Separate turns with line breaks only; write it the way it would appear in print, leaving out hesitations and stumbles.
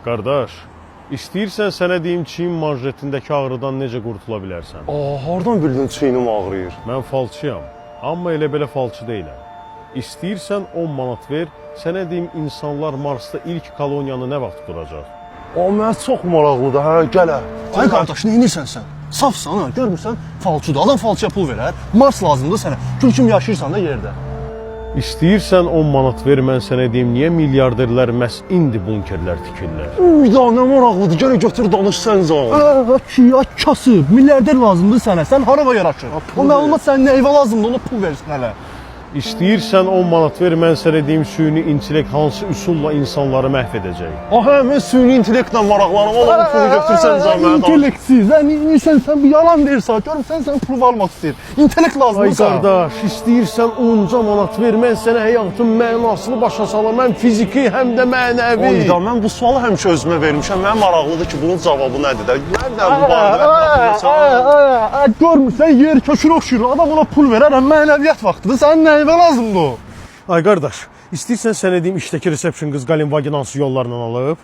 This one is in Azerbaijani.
Qardaş, istəyirsən sənə deyim çiyin manjetindəki ağrıdan necə qurtula bilərsən?
Aa, hardan bildin çiynim ağrıyır?
Mən falçıyam, amma elə belə falçı deyiləm. İstəyirsən 10 manat ver, sənə deyim insanlar Marsda ilk koloniyanı nə vaxt quracaq?
Aa, mənə çox maraqlıdır, hə, gəl hə.
Ay qardaş, nə edirsən sən? Safsan ha, görmürsən? Falçıdır. Adam falçıya pul verər. Mars lazımdır sənə. Kül kimi yaşayırsan da yerdə.
İstəyirsən 10 manat ver, mən sənə deyim niyə milyarderlər məhz indi bunkerlər tikirlər?
Uy da, nə maraqlıdır, gəl götür danış sən can.
Aa, ki, ay kasıb, milyarder lazımdır sənə. Sən hara yaraşır? O məlumat sənin nə evə lazımdır, ona pul versin hələ.
İstəyirsən 10 manat ver, mən sənə deyim süni intellekt hansı üsulla insanları məhv edəcək?
Aa, hə, mən süni intellektlə maraqlanım, ola bu pulu götürsən can mənə danış.
İntelлекtsiz. Sən insan sən bir yalan deyirsən. Görmürsən sən pul almaq istəyir. İntellekt lazımdır
Ay
sənə.
qardaş, istəyirsən onca manat ver, mən sənə həyatın mənasını başa salam, həm fiziki, həm də mənəvi.
Oy da, mən bu sualı həmişə özümə vermişəm. Mənə maraqlıdır ki, bunun cavabı nədir də. Mən də bu barədə ətrafında
Görmürsən yer kökünə oxşuyur. Adam ona pul verər, həm mənəviyyat vaxtıdır. Sənin nəyinə lazımdır o?
Ay qardaş, istəyirsən sənə deyim işdəki reception qız Qalinvagin hansı yollarla alıb?